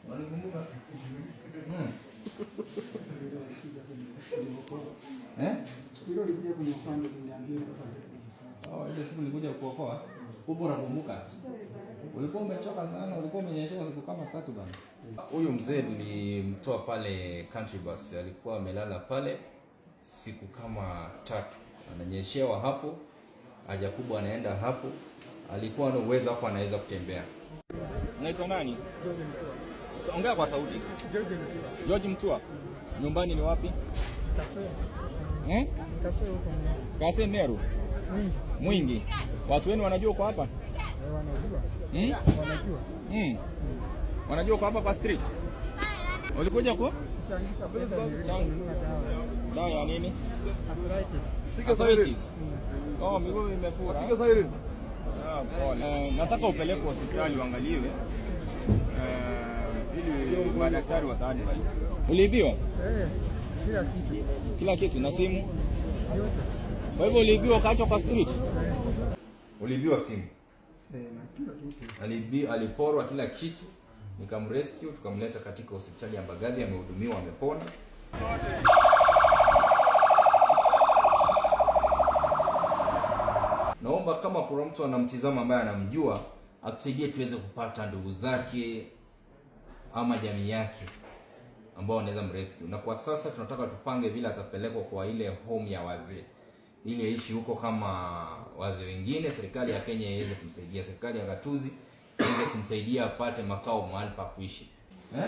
Unanikumbuka? Eh? Oh, ile siku nilikuja kuokoa. Kumbe unakumbuka? Ulikuwa umechoka sana, ulikuwa umenyeshewa siku kama tatu bana. Huyu mzee nilimtoa pale Country Bus, alikuwa amelala pale siku kama tatu, ananyeshewa hapo, haja kubwa anaenda hapo, alikuwa na uwezo hapo, anaweza kutembea. Unaitwa nani? Ongea kwa sauti. George Mtua. Nyumbani ni wapi? Eh? Kase Meru. Mwingi. Watu wenu wanajua uko hapa? Wanajua. Hmm? Wanajua. Wanajua uko hapa kwa street? Ulikuja ku? Kuchangisha pesa nilinunua dawa. Dawa ya nini? Arthritis. Arthritis. Oh, miguu imefura. Piga siren. Ah, pole. Nataka upelekwe hospitali uangaliwe. Ili madaktari wata advise. Uliibiwa? Eh, kila kitu. Kila kitu na simu. Yote. Kwa hivyo uliibiwa ukaachwa kwa street? Uliibiwa simu. Eh, na kila kitu. Aliporwa kila kitu, nikamrescue tukamleta katika hospitali ya Mbagathi, amehudumiwa, amepona. Naomba kama kuna mtu anamtizama ambaye anamjua atusaidie tuweze kupata ndugu zake ama jamii yake ambao wanaweza mrescue. Na kwa sasa tunataka tupange vile atapelekwa kwa ile home ya wazee ili aishi huko kama wazee wengine. Serikali ya Kenya iweze kumsaidia, serikali ya gatuzi iweze kumsaidia apate makao mahali pa kuishi. Eh?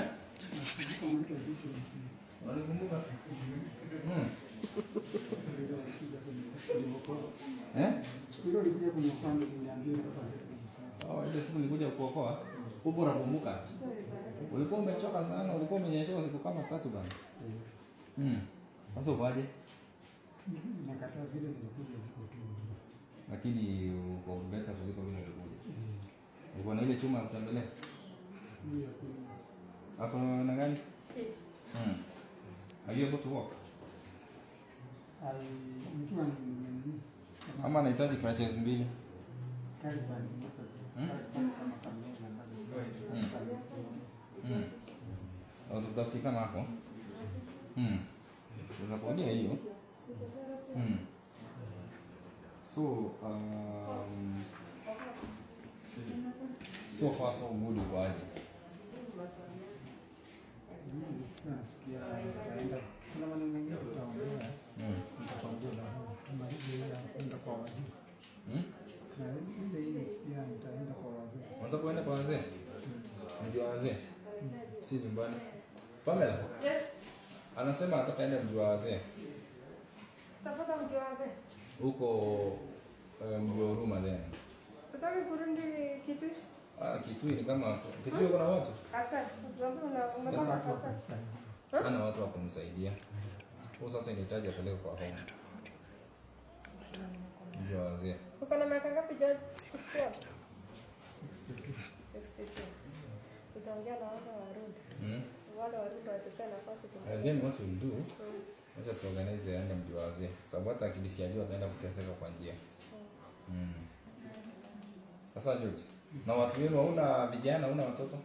Unanikumbuka? Eh? Siku ile ulikuja kuniokoa ndio uliniambia. Oh, ile siku nilikuja kuokoa. Kumbe unakumbuka? Ulikuwa umechoka sana, ulikuwa umenyeshewa siku kama tatu bana. Sasa uko aje? Miguu zinakataa vile nilikuja ziko tu. Lakini uko better kuliko vile ulikuja. Uko na ile chuma ya kutembelea? Hiyo ya ku- Ako na gani? Are you able to walk? Nikiwa nini? Ama anahitaji crutches mbili? Caravan, niko caravan kama kamera bado. Tutafuti kama hapo. Unaweza kuonia hiyo. So, so far so good uko aje? Mimi nasikia nitaenda. Kuna maneno mengine tutaongea. Nitakwambia baadaye. Tumalize hii ya kwenda kwa wazee. Na ile hii nasikia nitaenda kwa wazee. Unataka kuenda kwa wazee? Mji wa wazee? Si nyumbani. Pamela? Yes. Anasema anataka ende mji wa wazee. Tafuta mji wa wazee. Huko mji wa Huruma then. Utaki kurudi Kitui? Ah, Kitui ni kama Kitui kuna watu. Asa, tuambie umetoka Watu Asa. wakusaidia. Ana watu wa kumsaidia. Kwa sasa inahitaji apeleke kwa home. Mji wa wazee. Uko na miaka ngapi George? 61. 62. Utaongea na wale warudi. Wale warudi watupe nafasi tu. And then what we'll do, wacha tuorganize aende mji wa wazee. Sababu hata akilisiajua ataenda kuteseka kwa njia. Sasa George, na watu wenu hauna vijana, hauna watoto?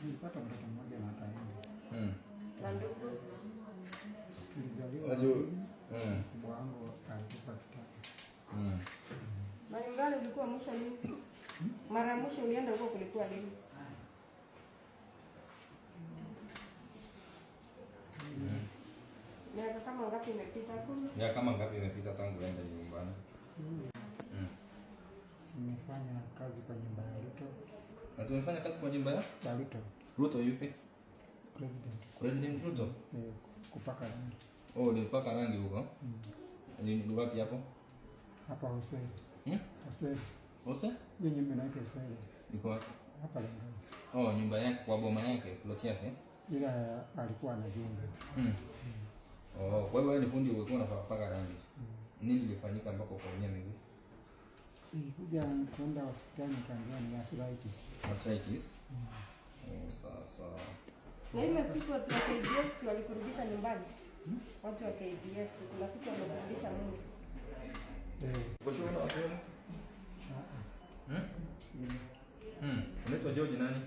Nilipata mtoto mmoja na akaenda. Na ndugu. Tulizaliwa Unajua, wawili. Mkubwa wangu alikufa kitambo. Na nyumbani ulikuwa mwisho lini? Mara ya mwisho ulienda huko kulikuwa lini? Miaka kama ngapi imepita? 10? Miaka kama ngapi imepita tangu uende nyumbani? Nimefanya kazi kwa nyumba ya Ruto. Na tumefanya kazi kwa nyumba ya Ya Ruto. Ruto yupi? President. President Ruto? Eh, kupaka rangi. Oh, ulipaka rangi huko? Ni wapi hapo? Hapa Hosea. Hosea. Hosea? Hiyo nyumba inaitwa Hosea. Iko wapi? Hapa Lengai. Oh, nyumba yake kwa boma yake, plot yake. Ila alikuwa anajenga. Oh, kwa hiyo wewe ni fundi ulikuwa unapaka rangi. Nini lilifanyika mpaka ukaumia miguu? Nilikuja kwenda hospitali nikaambiwa ni arthritis. Arthritis? Oh, sasa. Na ile siku watu wa KDS walikurudisha nyumbani. Watu wa KDS kuna siku wamekurudisha Mungu. Eh. Uko sure una watu wenu? Unaitwa George nani?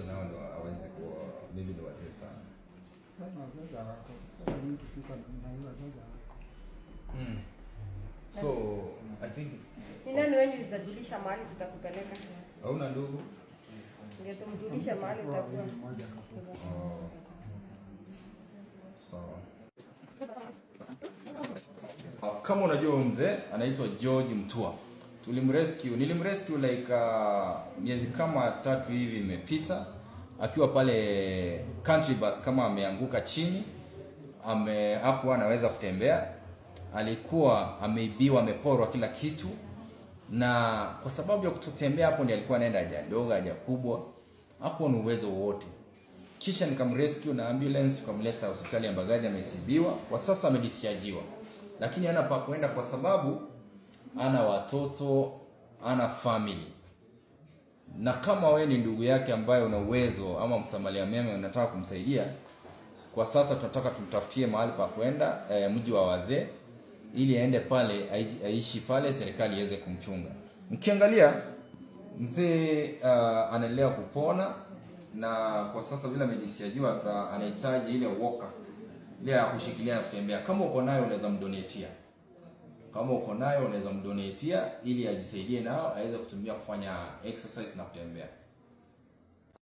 nao ndio hawezi kuwa, maybe ni wazee sana. Kama wazazi hawako. Sasa mimi tukifika namna hiyo wazazi hawako. So I think Ni nani wenyu utajulisha mahali tutakupeleka? Hauna ndugu? Ndio tumjulishe mahali Kwa utakuwa. wawili, mmoja akakufa. Oh. Sawa. Kama unajua huyu mzee anaitwa George Mtua. Tulimrescue, nilimrescue like miezi kama 3 hivi imepita akiwa pale Country Bus kama ameanguka chini, ame hapo anaweza kutembea. Alikuwa ameibiwa, ameporwa kila kitu, na kwa sababu ya kutotembea hapo ndiye alikuwa anaenda haja ndogo, haja kubwa, hakuwa na uwezo wowote. Kisha nikamrescue na ambulance tukamleta hospitali ya Mbagathi, ametibiwa. Kwa sasa amedischargiwa, lakini hana pa kuenda kwa sababu ana watoto, ana family. Na kama wewe ni ndugu yake ambaye una uwezo ama msamaria mema unataka kumsaidia, kwa sasa tunataka tumtafutie mahali pa kwenda, mji wa wazee, ili aende pale aishi pale, serikali iweze kumchunga. Mkiangalia mzee anaendelea kupona, na kwa sasa vile amedischargiwa anahitaji ile walker ile ya kushikilia na kutembea. Kama uko nayo unaweza mdonatia, kama uko nayo unaweza mdonatia ili ajisaidie nao aweze kutumia kufanya exercise na kutembea.